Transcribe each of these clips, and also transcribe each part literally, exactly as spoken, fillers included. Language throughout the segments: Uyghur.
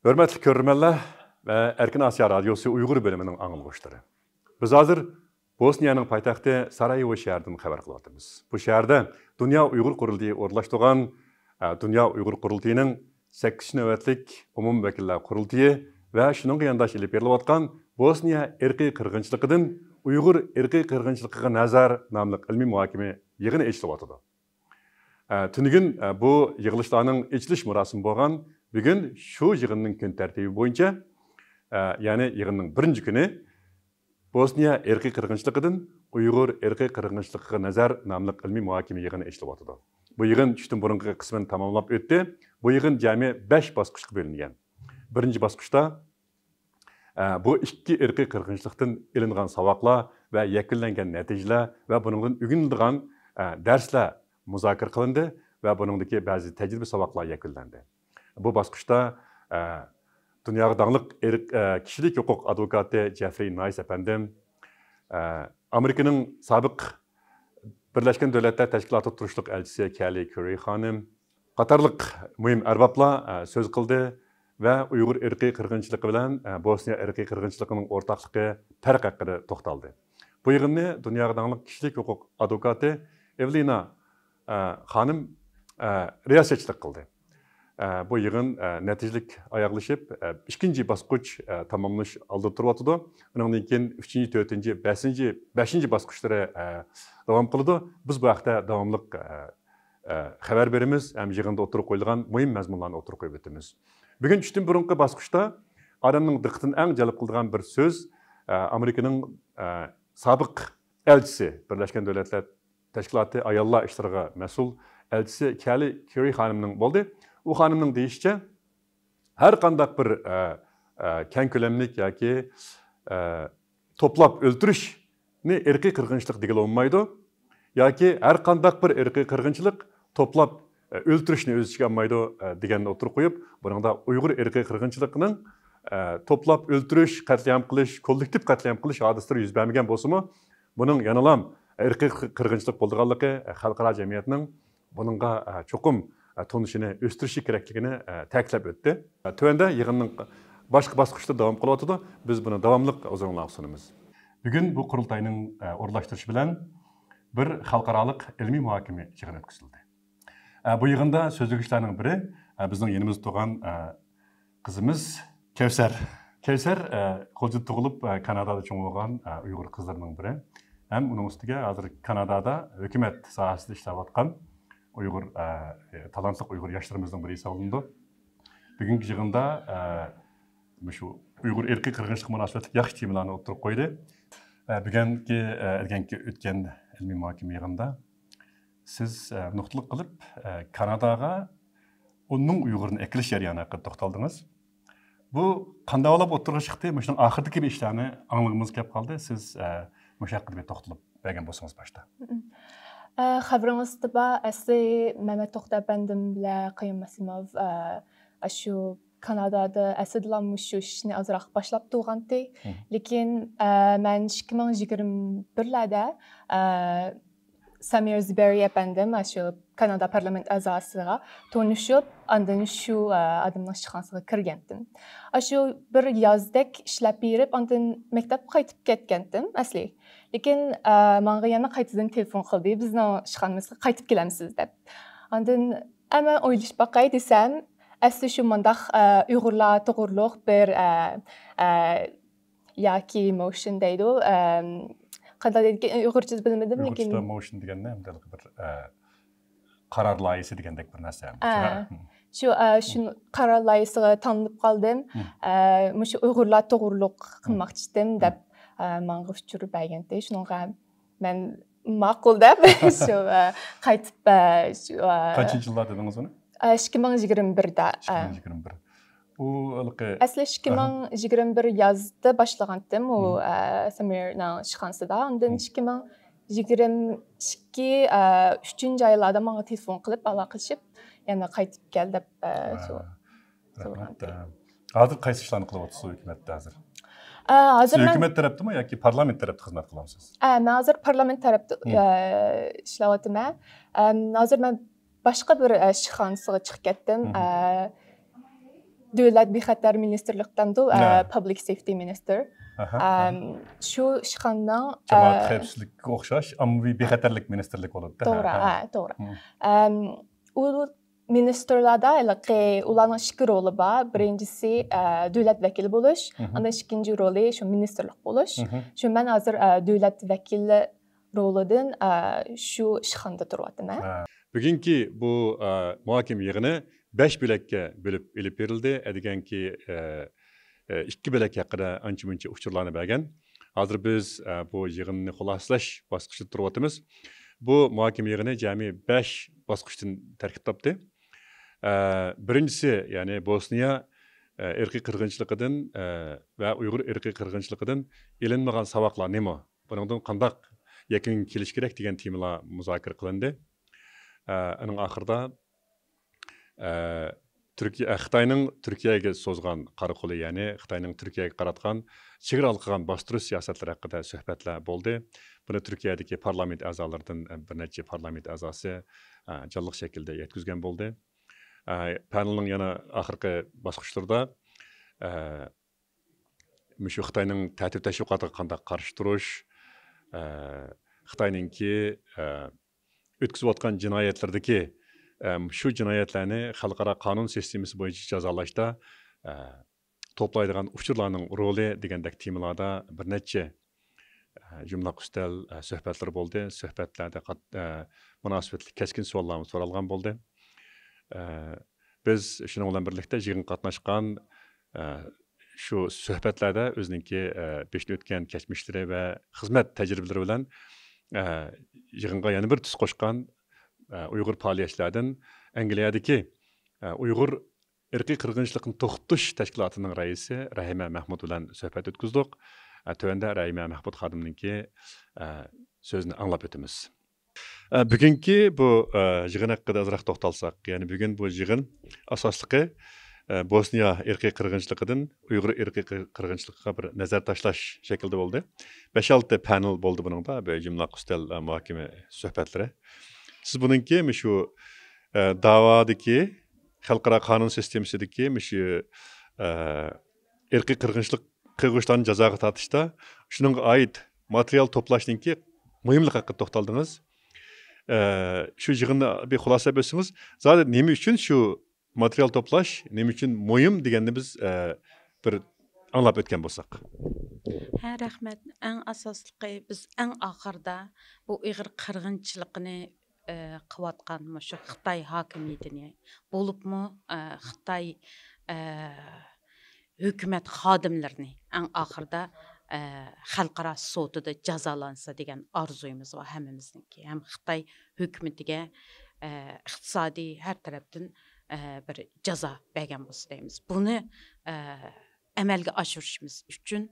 ھۆرمەتلىك كۆرۈرمەنلەر ۋە ئەركىن ئاسىيا رادىيوسى ئۇيغۇر بۆلۈمىنىڭ ئاڭلىغۇچىلىرى. بىز ھازىر بوسنىيەنىڭ پايتەختى سارايېۋو شەھىرىدىن خەۋەر قىلىۋاتىمىز. بۇ شەھەردە دۇنيا ئۇيغۇر قۇرۇلتىيى ئورۇنلاشتۇرغان، ئە، دۇنيا ئۇيغۇر قۇرۇلتىيىنىڭ سەككىزىنچى نۆۋەتلىك ئومۇمىي ۋەكىللەر قۇرۇلتىيى ۋە شۇنىڭغا يانداش ئېلىپ بېرىلىۋاتقان بوسنىيە ئىرقىي قىرغىنچىلىقىدىن ئۇيغۇر ئىرقىي قىرغىنچىلىقىغا نەزەر ناملىق ئىلمىي مۇھاكىمە يىغىنى ئېچىلىۋاتىدۇ. ئە، تۈنۈگۈن، ئە، بۇ يىغىلىشلارنىڭ ئېچىلىش مۇراسىمى بولغان بۈگۈن شۇ يىغىننىڭ كۈن تەرتىپى بويىچە، ئە، يەنى يىغىننىڭ بىرىنچى كۈنى بوسنىيە ئىرقىي قىرغىنچىلىقىدىن ئۇيغۇر ئىرقىي قىرغىنچىلىقىغا نەزەر ناملىق ئىلمىي مۇھاكىمە يىغىنى ئېچىلىۋاتىدۇ. بۇ يىغىن چۈشتىن بۇرۇنقى قىسمىنى تاماملاپ ئۆتتى. بۇ يىغىن جەمئىي بەش باسقۇچقا بۆلۈنگەن. بىرىنچى باسقۇچتا، ئە، بۇ ئىككى ئىرقىي قىرغىنچىلىقتىن ئېلىنغان ساۋاقلار ۋە يەكۈنلەنگەن نەتىجىلەر ۋە بۇنىڭدىن ئۆگىنىلىدىغان، ئە، دەرسلەر مۇزاكىرە قىلىندى ۋە بۇنىڭدىكى بەزى تەجرىبە ساۋاقلار يەكۈنلەندى. بۇ باسقۇچتا، ئە، دۇنياغا داڭلىق ئىرق-، ئە، كىشىلىك ھوقۇق ئادۋوكاتى جېفرىي نايس ئەپەندىم، ئە، ئامېرىكىنىڭ سابىق بىرلەشكەن دۆلەتلەر تەشكىلاتىدا تۇرۇشلۇق ئەلچىسى كەلى كۈرى خانىم قاتارلىق مۇھىم ئەربابلار، ئە، سۆز قىلدى ۋە ئۇيغۇر ئىرقىي قىرغىنچىلىقى بىلەن، ئە، بوسنىيە ئىرقىي قىرغىنچىلىقىنىڭ ئورتاقلىقى پەرق ھەققىدە توختالدى. بۇ يىغىننى دۇنياغا داڭلىق كىشىلىك ھوقۇق ئادۋوكاتى ئېۋېلىنا، ئە، خانىم، ئە، رىياسەتچىلىك قىلدى. ئە، بۇ يىغىن، ئە، نەتىجىلىك ئاياغلىشىپ، ئە، ئىككىنچى باسقۇچ، ئە، تاماملىنىش ئالدىدا تۇرۇۋاتىدۇ. ئۇنىڭدىن كېيىن ئۈچىنچى، تۆتىنچى، بەشىنچى، بەشىنچى باسقۇچلىرى، ئە، داۋام قىلىدۇ. بىز بۇ ھەقتە داۋاملىق، ئە، ئە، خەۋەر بېرىمىز ھەم يىغىندا ئوتتۇرىغا قويۇلغان مۇھىم مەزمۇنلارنى ئوتتۇرىغا قويۇپ ئۆتىمىز. بۈگۈن چۈشتىن بۇرۇنقى باسقۇچتا ئادەمنىڭ دىققىتىنى ئەڭ جەلپ قىلىدىغان بىر سۆز، ئە، ئامېرىكىنىڭ، ئە، سابىق ئەلچىسى، بىرلەشكەن دۆلەتلەر تەشكىلاتى ئاياللار ئىشلىرىغا مەسئۇل ئەلچىسى كەلى كىرى خانىمنىڭ بولدى. ئۇ خانىمنىڭ دېيىشىچە، ھەر قانداق بىر، ئە، ئە، كەڭ كۆلەملىك ياكى، ئە، توپلاپ ئۆلتۈرۈشنى ئىرقىي قىرغىنچىلىق دېگىلى بولمايدۇ. ياكى ھەر قانداق بىر ئىرقىي قىرغىنچىلىق توپلاپ، ئە، ئۆلتۈرۈشنى ئۆز ئىچىگە ئالمايدۇ، ئە، دېگەننى ئوتتۇرىغا قويۇپ، بۇنىڭدا ئۇيغۇر ئىرقىي قىرغىنچىلىقىنىڭ، ئە، توپلاپ ئۆلتۈرۈش، قەتلىئام قىلىش، كوللېكتىپ قەتلىئام قىلىش ھادىسىلىرى يۈز بەرمىگەن بولسىمۇ، بۇنىڭ يەنىلام ئىرقىي قىرغىنچىلىق بولىدىغانلىقى، خەلقئارا جەمئىيەتنىڭ بۇنىڭغا، ئە، چوقۇم، ئە، تونۇشىنى ئۆستۈرۈشى كېرەكلىكىنى، ئە، تەكىتلەپ ئۆتتى. ئە، تۆۋەندە يىغىننىڭ باشقا باسقۇچلىرى داۋام قىلىۋاتىدۇ. بىز بۇنى داۋاملىق ھۇزۇرۇڭلارغا سۇنىمىز. بۈگۈن بۇ قۇرۇلتاينىڭ، ئە، ئورۇنلاشتۇرۇشى بىلەن بىر خەلقئارالىق ئىلمىي مۇھاكىمە يىغىنى ئۆتكۈزۈلدى. ئە، بۇ يىغىندا سۆزلىگۈچىلەرنىڭ بىرى، ئە، بىزنىڭ يېنىمىزدا تۇرغان، ئە، قىزىمىز كەۋسەر. كەۋسەر، ئە، غۇلجىدا تۇغۇلۇپ، ئە، كانادادا چوڭ بولغان، ئە، ئۇيغۇر قىزلىرىنىڭ بىرى. ھەم ئۇنىڭ ئۈستىگە ھازىر كانادادا ھۆكۈمەت ساھەسىدە ئىشلەۋاتقان ئۇيغۇر، ئە، تالانتلىق ئۇيغۇر ياشلىرىمىزنىڭ بىرى ھېسابلىنىدۇ. بۈگۈنكى يىغىندا، ئە، مۇشۇ ئۇيغۇر ئىرقىي قىرغىنچىلىقى مۇناسىۋەتلىك ياخشى تېمىلارنى ئوتتۇرىغا قويدى. ئە، بۈگۈنكى، ئە، ئەرگەنكى ئۆتكەن ئىلمىي مۇھاكىمە يىغىنىدا سىز، ئە، نۇقتىلىق قىلىپ، ئە، كاناداغا ئون مىڭ ئۇيغۇرنى ئەكېلىش جەريانى ھەققىدە توختالدىڭىز. بۇ قانداق بولۇپ ئوتتۇرىغا چىقتى؟ مۇشۇنىڭ ئاخىرىدىكى بىر ئىشلارنى ئاڭلىغۇمىز كەپ قالدى. سىز، ئە، مۇشۇ ھەققىدە بىر توختىلىپ بەرگەن بولسىڭىز باشتا. ئە، خەۋىرىڭىزدە بار، ئەسلى مەمەت توختى ئەپەندىم بىلەن قېيۇم مەسىموف، ئە، ئاشۇ كانادادا ئەسلىدىلا مۇشۇ ئىشنى ئازراق باشلاپ تۇرغانتى. لېكىن، ئە، مەن ئىككى مىڭ يىگىرمە بىرلەردە، ئە، سامىر زىبېرى ئەپەندىم، ئاشۇ كانادا پارلامېنت ئەزاسىغا تونۇشۇپ، ئاندىن شۇ، ئە، ئادەمنىڭ ئىشخانىسىغا كىرگەنتىم. ئاشۇ بىر يازدەك ئىشلەپ بېرىپ، ئاندىن مەكتەپكە قايتىپ كەتكەنتىم ئەسلى. لېكىن، ئە، ماڭا يەنە قايتىدىن تېلېفون قىلدى، بىزنىڭ ئىشخانىمىزغا قايتىپ كېلەمسىز دەپ. ئاندىن، ئە، مەن ئويلىشىپ باقاي دېسەم، ئەسلى شۇ مانداق، ئە، ئۇيغۇرلار توغرۇلۇق بىر، ئە، ئە، ياكى موشن دەيدۇ. ئەم، قانداق دەيدىكىن، ئۇيغۇرچىدا بىلمىدىم، لېكىن ئۇيغۇرچىدا موشن دېگەندە ھەمدە بىر، ئە، قارار لايىھىسى دېگەندەك بىر نەرسە. ئە، شۇ، ئە، شۇ قارار لايىھىسىغا تاللىنىپ قالدىم. ئە، مۇشۇ ئۇيغۇرلار توغرۇلۇق قىلماقچىدىم دەپ، ئە، ماڭا ئۇچۇر بەرگەنتى. شۇنىڭغا مەن ماقۇل دەپ، شۇ، ئە، قايتىپ، ئە، شۇ، ئە، قانچىنچى يىللار دېدىڭىز ئۇنى؟ ئە، ئىككى مىڭ يىگىرمە بىردە، ئە. ئىككى مىڭ يىگىرمە بىر. ئۇ ھېلىقى ئەسلى ئىككى مىڭ يىگىرمە بىر يازدا باشلىغانتىم ئۇ، ئە، سەمىرنىڭ ئىشخانىسىدا. ئاندىن ئىككى مىڭ يىگىرمە ئىككى، ئە، ئۈچىنچى ئايلاردا ماڭا تېلېفون قىلىپ، ئالاقىلىشىپ، يەنە قايتىپ كەل دەپ، ئە، سو-، رەھمەت. سورىغانتى. ھازىر قايسى ئىشلارنى قىلىۋاتىسىز ھۆكۈمەتتە ھازىر؟ ئە، ھازىر سىز مەن ھۆكۈمەت تەرەپتىمۇ ياكى پارلامېنت تەرەپتە خىزمەت قىلامسىز؟ ئە، مەن ھازىر پارلامېنت تەرەپتە، ئە، ئىشلەۋاتىمەن. ئەم، ھازىر مەن باشقا بىر، ئە، ئىشخانىسىغا چىقىپ كەتتىم. ئە، دۆلەت بىخەتەر مىنىستىرلىق دەمدۇ، ئە، ھە. پابلىك سېفتى مىنىستىر. ئاھا، ئەم، ئاھا. شۇ ئىشخانىنىڭ، جامائەت ئە، خەۋپسىزلىكىگە ئوخشاش ئاممىۋى بىخەتەرلىك مىنىستىرلىكى بولىدۇ. توغرا، ھە. ھە، توغرا. مم. ئەم، ئۇ مىنىستىرلاردا ھېلىقى ئۇلارنىڭ ئىككى رولى بار. بىرىنچىسى، ئە، دۆلەت ۋەكىلى بولۇش، مم. ئاندىن ئىككىنچى رولى شۇ مىنىستىرلىق بولۇش. مم. شۇ مەن ھازىر، ئە، دۆلەت ۋەكىلى رولىدىن، ئە، شۇ ئىشخانىدا تۇرۇۋاتىمەن. ھە. بۈگۈنكى بۇ، ئە، مۇھاكىمە يىغىنى بەش بۆلەككە بۆلۈپ ئېلىپ بېرىلدى. ئەدىگەنكى، ئە، ئە، ئىككى بۆلەك ھەققىدە ئانچە-مۇنچە ئۇچۇرلارنى بەرگەن. ھازىر بىز، ئە، بۇ يىغىننى خۇلاسىلەش باسقۇچىدا تۇرۇۋاتىمىز. بۇ مۇھاكىمە يىغىنى جەمئىي بەش باسقۇچتىن تەركىب تاپتى. ئە، بىرىنچىسى، يەنى بوسنىيە، ئە، ئىرقىي قىرغىنچىلىقىدىن، ئە، ۋە ئۇيغۇر ئىرقىي قىرغىنچىلىقىدىن ئېلىنمىغان ساۋاقلار نېمە؟ بۇنىڭدىن قانداق يەكۈنگە كېلىش كېرەك دېگەن تېمىلار مۇزاكىرە قىلىندى. ئە، ئۇنىڭ ئاخىرىدا، ئە، تۈركىيە، ئە، خىتاينىڭ تۈركىيەگە سوزغان قارا قولى، يەنى خىتاينىڭ تۈركىيەگە قاراتقان چېگرا ھالقىغان باستۇرۇش سىياسەتلىرى ھەققىدە سۆھبەتلەر بولدى. بۇنى تۈركىيەدىكى پارلامېنت ئەزالىرىدىن، ئە، بىر نەچچە پارلامېنت ئەزاسى، ئە، جانلىق شەكىلدە يەتكۈزگەن بولدى. ئە، پانېلنىڭ يەنە ئاخىرقى باسقۇچلىرىدا، ئە، مۇشۇ خىتاينىڭ تەتۈر تەشۋىقاتىغا قانداق قارشى تۇرۇش، ئە، خىتاينىڭكى، ئە، ئۆتكۈزۈۋاتقان جىنايەتلىرىدىكى، ئە، شۇ جىنايەتلەرنى خەلقئارا قانۇن سىستېمىسى بويىچە جازالاشتا، ئە، توپلايدىغان ئۇچۇرلارنىڭ رولى دېگەندەك تېمىلاردا بىر نەچچە، ئە، يۇمىلاق ئۈستەل، ئە، سۆھبەتلىرى بولدى. سۆھبەتلەردە قات-، ئە، مۇناسىۋەتلىك كەسكىن سوئاللارمۇ سورالغان بولدى. ئە، بىز شۇنىڭ بىلەن بىرلىكتە يىغىنغا قاتناشقان، ئە، شۇ سۆھبەتلەردە ئۆزىنىڭكى، ئە، بېشىدىن ئۆتكەن كەچمىشلىرى ۋە خىزمەت تەجرىبىلىرى بىلەن، ئە، يىغىنغا يەنە بىر تۈس قوشقان، ئە، ئۇيغۇر پائالىيەتچىلەردىن ئەنگلىيەدىكى، ئە، ئۇيغۇر ئىرقىي قىرغىنچىلىقنى توختىتىش تەشكىلاتىنىڭ رەئىسى رەھىمە مەھمۇت بىلەن سۆھبەت ئۆتكۈزدۇق. ئە، تۆۋەندە رەھىمە مەھمۇت خادىمنىڭكى، ئە، سۆزىنى ئاڭلاپ ئۆتىمىز. ئە، بۈگۈنكى بۇ، ئە، يىغىن ھەققىدە ئازراق توختالساق، يەنى بۈگۈن بۇ يىغىن ئاساسلىقى، ئە، بوسنىيە ئىرقىي قىرغىنچىلىقىدىن ئۇيغۇر ئىرقىي قىر-، قىرغىنچىلىقىغا بىر نەزەر تاشلاش شەكلىدە بولدى. بەش-ئالتە پانېل بولدى بۇنىڭدا، بىر يۇمىلاق ئۈستەل، ئە، مۇھاكىمە سۆھبەتلىرى. سىز بۇنىڭكى مۇشۇ، ئە، داۋادىكى، خەلقئارا قانۇن سىستېمىسىدىكى مۇشۇ، ئە، ئىرقىي قىرغىنچىلىق قىلغۇچىلارنى جازاغا تارتىشتا شۇنىڭغا ئائىت ماتېرىيال توپلاشنىڭكى مۇھىملىقى ھەققىدە توختالدىڭىز. ئە، شۇ يىغىننى بىر خۇلاسىلەپ ئۆتسىڭىز، زادى نېمە ئۈچۈن شۇ ماتېرىيال توپلاش، نېمە ئۈچۈن مۇھىم دېگەننى بىز، ئە، بىر ئاڭلاپ ئۆتكەن بولساق. ھە، رەھمەت. ئەڭ ئاساسلىقى، بىز ئەڭ ئاخىردا بۇ ئۇيغۇر قىرغىنچىلىقىنى، ئە، قىلىۋاتقان مۇشۇ خىتاي ھاكىمىيىتىنى، بولۇپمۇ، ئە، خىتاي، ئە، ھۆكۈمەت خادىملىرىنى ئەڭ ئاخىردا، ئە، خەلقئارا سوتىدا جازالانسا دېگەن ئارزۇيىمىز بار ھەممىمىزنىڭكى. ھەم خىتاي ھۆكۈمىتىگە، ئە، ئىقتىسادىي ھەر تەرەپتىن، ئە، بىر جازا بەرگەن بولسا دەيمىز. بۇنى، ئە، ئەمەلگە ئاشۇرۇشىمىز ئۈچۈن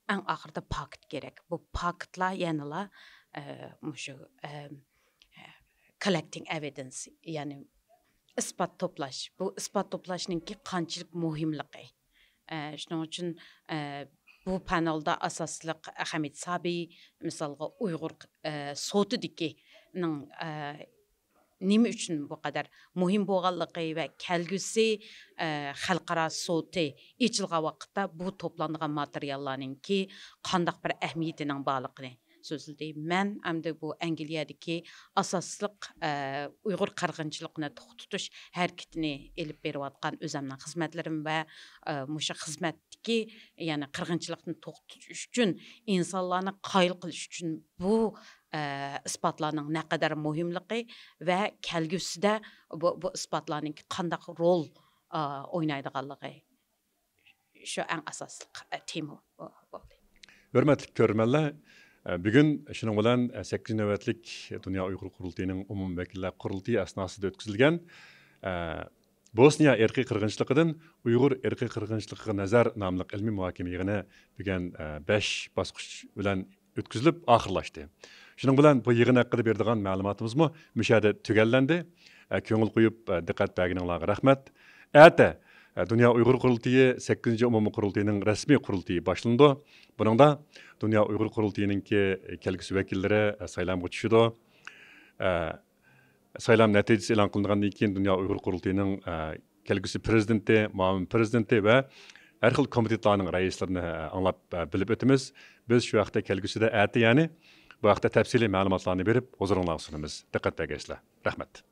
ئەڭ ئاخىرىدا پاكىت كېرەك. بۇ پاكىتلار يەنىلا، ئە، مۇشۇ، ئە، collecting evidence، يەنى ئىسپات توپلاش. بۇ ئىسپات توپلاشنىڭكى قانچىلىك مۇھىملىقى. ئە، شۇنىڭ ئۈچۈن، ئە، بۇ پانېلدا ئاساسلىق ئەخمەت سابىي، مىسالغا، ئۇيغۇر، ئە، سوتىدىكىنىڭ، ئە، نېمە ئۈچۈن بۇ قەدەر مۇھىم بولغانلىقى ۋە كەلگۈسى، ئە، خەلقئارا سوتى ئېچىلغان ۋاقىتتا بۇ توپلانغان ماتېرىياللارنىڭكى قانداق بىر ئەھمىيىتىنىڭ بارلىقىنى سۆزلىدى. مەن ئەمدى بۇ ئەنگلىيەدىكى ئاساسلىق، ئە، ئۇيغۇر قىرغىنچىلىقىنى توختىتىش ھەرىكىتىنى ئېلىپ بېرىۋاتقان ئۆزەمنىڭ خىزمەتلىرىم ۋە، ئە، مۇشۇ خىزمەتتىكى، يەنى قىرغىنچىلىقنى توختىتىش ئۈچۈن، ئىنسانلارنى قايىل قىلىش ئۈچۈن بۇ، ئە، ئىسپاتلارنىڭ نەقەدەر مۇھىملىقى ۋە كەلگۈسىدە بۇ، بۇ ئىسپاتلارنىڭ قانداق رول، ئە، ئوينايدىغانلىقى. شۇ ئەڭ ئاساسلىق، ئە، تېما بو-، بولدى. ھۆرمەتلىك كۆرۈرمەنلەر، ئە، بۈگۈن شۇنىڭ بىلەن، ئە، سەككىزىنچى نۆۋەتلىك دۇنيا ئۇيغۇر قۇرۇلتىيىنىڭ ئومۇمىي ۋەكىللەر قۇرۇلتىيى ئەسناسىدا ئۆتكۈزۈلگەن، ئە، بوسنىيە ئىرقىي قىرغىنچىلىقىدىن ئۇيغۇر ئىرقىي قىرغىنچىلىقىغا نەزەر ناملىق ئىلمىي مۇھاكىمە يىغىنى بۈگۈن، ئە، بەش باسقۇچ بىلەن ئۆتكۈزۈلۈپ ئاخىرلاشتى. شۇنىڭ بىلەن بۇ يىغىن ھەققىدە بېرىدىغان مەلۇماتىمىزمۇ مۇشۇ يەردە تۈگەللەندى. ئە، كۆڭۈل قويۇپ، ئە، دىققەت بەرگىنىڭلارغا رەھمەت. ئەتە، ئە، دۇنيا ئۇيغۇر قۇرۇلتىيى سەككىزىنچى ئومۇمىي قۇرۇلتىيىنىڭ رەسمىي قۇرۇلتىيى باشلىنىدۇ. بۇنىڭدا دۇنيا ئۇيغۇر قۇرۇلتىيىنىڭكى كەلگۈسى ۋەكىللىرى، ئە، سايلامغا چۈشىدۇ. ئە، سايلام نەتىجىسى ئېلان قىلىنغاندىن كېيىن دۇنيا ئۇيغۇر قۇرۇلتىيىنىڭ، ئە، كەلگۈسى پىرېزىدېنتى، مۇئاۋىن پىرېزىدېنتى ۋە ھەر خىل كومىتېتلارنىڭ رەئىسلىرىنى ئاڭلاپ، ئە، بىلىپ ئۆتىمىز. بىز شۇ ھەقتە كەلگۈسىدە ئەتە، يەنى بۇ ھەقتە تەپسىلىي مەلۇماتلارنى بېرىپ، ھۇزۇرۇڭلارغا سۇنىمىز. دىققەت بەرگەيسىلەر. رەھمەت.